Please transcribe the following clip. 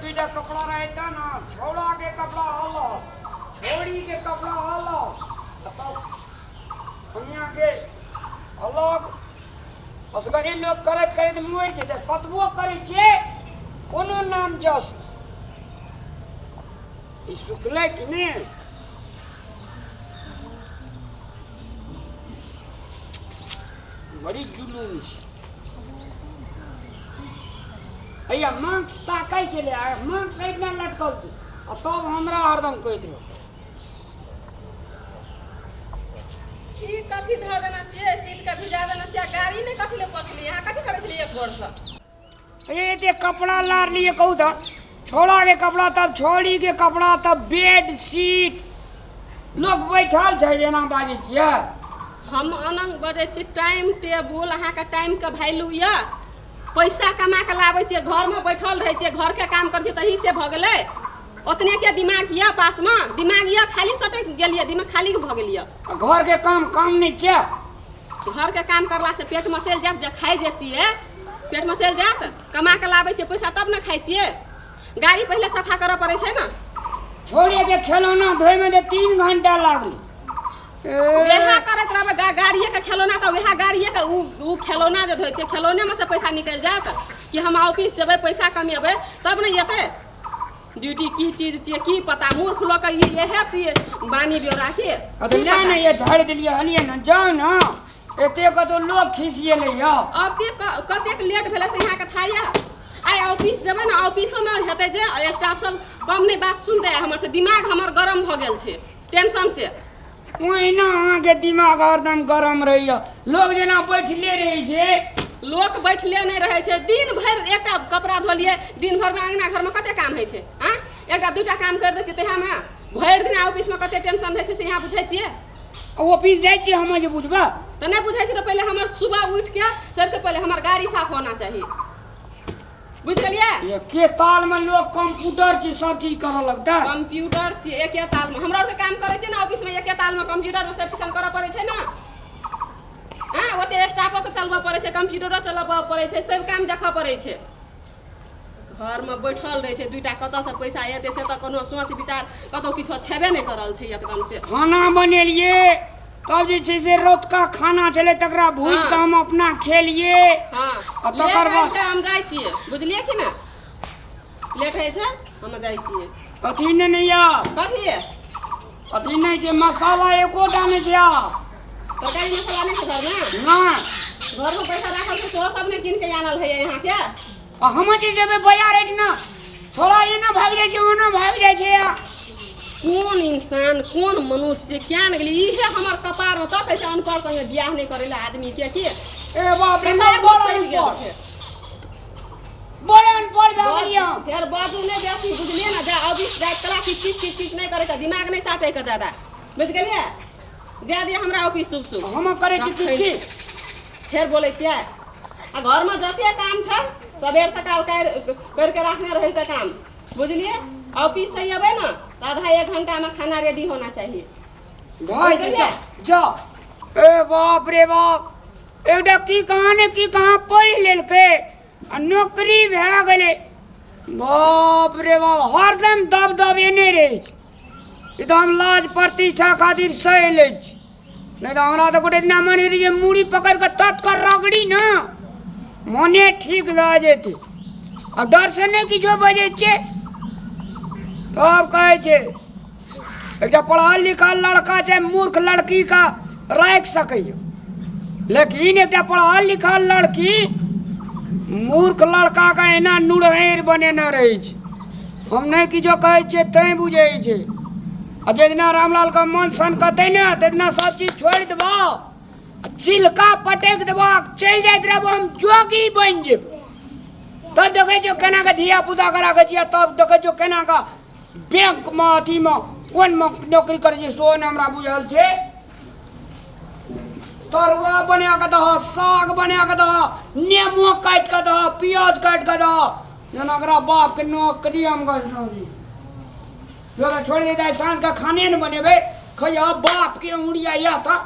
दुईटा कपड़ा रहे त ना छौड़ा के कपड़ा अलग छौड़ी के कपड़ा अलग आ तब दुनिया के अलग। असगरे लोक करैत करैत मरि जेतै, कतबो करै छियै कोनो नाम जस ई सुखलै कि नहि। बड़ी जुलूम छै। हैया मास्क ताकै छलै आ मास्क एहिना लटकल छै आ तब हमरा हरदम कहैत रहै। ई कथी धऽ देने छियै? सीट के भिजा देने छियै आ गाड़ी नहि कथी लए पोछलियै? अहाँ कथी करै छलियै एक भोरसँ? एते कपड़ा लार लिए कहू तऽ, छौड़ा के कपड़ा तब छौड़ी के कपड़ा तब बेड शीट, लोक बैठल छै एना बाजै छियै। हम अनंग बजै छी। टाइम टेबुल अहाँके टाइमके वैल्यू यऽ? पैसा कमा कऽ लाबै छियै, घरमे बैठल रहै छियै, घरके काम करै छियै, तही से भऽ गेलै? ओतने के दिमाग यऽ पासमे? दिमाग यऽ खाली सटकि गेल यऽ, दिमाग खाली भऽ गेल यऽ। आ घरके काम काम नहि छै? घरके काम करलासँ पेटमे चलि जायत जे खाइ जे छियै पेटमे चलि जायत? कमा कऽ लाबै छियै पैसा तब ने खाइ छियै। गाड़ी पहिले सफा करऽ पड़ै छै ने। छोड़े के खेलौना धोइमे तऽ 3 घंटा लागलै। वएह करैत रहबै गाड़िएके खेलौना तऽ वएह गाड़िएके उ उ खेलौना जे धोइ छै, खेलौनेमे से पैसा निकलि जायत कि हम ऑफिस जेबै पैसा कमेबै तब ने एतै ड्यूटी? की चीज छियै की पता, मूर्ख लोक ई इएह छियै बानी बेौरा के। आ तऽ ले ने, ये झाड़ि देलियै हलियै ने, जाउ ने, एते कतौ लोक खिसिएलै यऽ। कतेक कतेक लेट भेलै से अहाँके था यऽ? आइ ऑफिस जेबै ने, ऑफिसोमे हेतै जे स्टाफ सब कम नहि बात सुनतै हमर से। दिमाग हमर गरम भऽ गेल छै टेंशन से। ओहिना अहाँके दिमाग हरदम गरम रहैए, लोक जेना बैठले रहै छै। लोक बैठले नहि रहै छै। दिन भरि एकटा कपड़ा धोलियै, दिन भरिमे अङ्गना घरमे कते काम होइ छै? आँय, एकटा दूटा काम करि दै छियै तहियामे भरि दिन ऑफिसमे कते टेंशन रहै छै से यहाँ बुझै छियै? ऑफिस जाइ छियै हम जे बुझबै? तऽ नहि बुझै छियै तऽ पहिले हमर सुबह उठिके सबसँ पहिले हमर गाड़ी साफ होना चाही, बुझि गेलियै? एके तालमे लोक कंप्यूटर छै सब चीज करऽ लगतै। कंप्यूटर छियै एके तालमे? हमरा आरके काम करै छियै ने ऑफिसमे, एके तालमे कंप्यूटरमे सब किछु करऽ पड़ै छै ने। हँ, ओते स्टाफोके चलबऽ पड़ै छै, कंप्यूटरो चलबऽ पड़ै छै, सब काम देखऽ पड़ै छै। घरमे बैठल रहै छै दुइटा, कतऽसँ पैसा एतै से तऽ कोनो सोच विचार कतौ किछो छेबे नहि करल छै एकदम से। खाना बनेलियै तब जे छै से रतुका खाना छलै तकरा भूजि कऽ हम अपना खेलियै। आ तकर बाद हम जाइ छियै, बुझलियै कि ने? लेट होइ छै, हम जाइ छियै। अथी नहि ने यऽ। कथी? अथी नहि छै, मसाला एकोटा नहि छै आब। तरकारी मसाला नहि छै घरमे? नहि। घरमे पैसा राखल छै सेहो सब नहि कीन के आनल है अहाँके? आ हम जे जेबै बाजार एहिठिना, छोड़ा एना भागि जाइ छै ओना भागि जाइ छै। आ कोन इंसान कोन मनुष्य छै क्या ने गेली इहे हमर कपार में तकै छै। अनपढ़ संगे बियाह नहि करै लए आदमी के की ए बाप रे, कपार में बड़ सटि गेल अनपढ़ छै। बड़ अनपढ़ भए गेलियै हम। फेर बाजू नहि बेसी, बुझलियै ने? जा ऑफिस जाइत कला किच किच किच किच नहि करैके, दिमाग नहि चाटैके ज्यादा, बुझि गेलियै? जा दिअ हमरा ऑफिस शुभ शुभ। हम करै छी किच किच। फेर बोलै छियै। आ घरमे जते काम छै सबेर सकाल करि करिके राखने रहैके काम, बुझलियै? ऑफिस से अयबै ने तऽ आधा एक घंटामे खाना रेडी होना चाहिए। भाई जा जा। ए बाप रे बाप, एकटा की कहाँ ने की कहाँ पढ़ि लेलकै आ नौकरी भए गेलै। बाप रे बाप, हरदम दब दबेने रहै छै। ई तऽ हम लाज प्रतिष्ठा खातिर सहि लै छी, नहि तऽ हमरा तऽ गोटे दिना मन होइ जे मूड़ी पकड़ि कऽ तत कऽ रगड़ी ने मोने ठीक भए जेतै। आ डरसँ नहि किछो बजै छियै। तब कहै छै एकटा पढ़ल लिखल लड़का छै मूर्ख लड़कीके राखि सकैए, लेकिन एकटा पढ़ल लिखल लड़की मूर्ख लड़काके एना नुड़हैर बनेने रहै छै। हम नहि किछो कहै छियै तैँ बुझै छै। आ जाहि दिना रामलालके मन सनकतै ने ताहि दिना सब चीज छोड़ि देबौ आ चिलका पटकि देबौ, चलि जाइत रहबो, हम जोगी बनि जेबो। तब देखै छियौ केना कऽ धिया पुताके राखै छियै, तब देखै छियौ केना कऽ बैंकमे अथीमे कोनमे नौकरी करै छियै, सेहो नहि हमरा बुझल छै। तरुआ बना कऽ दह, साग बना कऽ दह, नेमो काटि कऽ दह, प्याज काटि कऽ दह, जेना ओकरा बापके नौकरी हम गछलहुँ जी। छोड़ि देतै, साँझके खाने नहि बनेबै, खैया बापके उड़िया तऽ।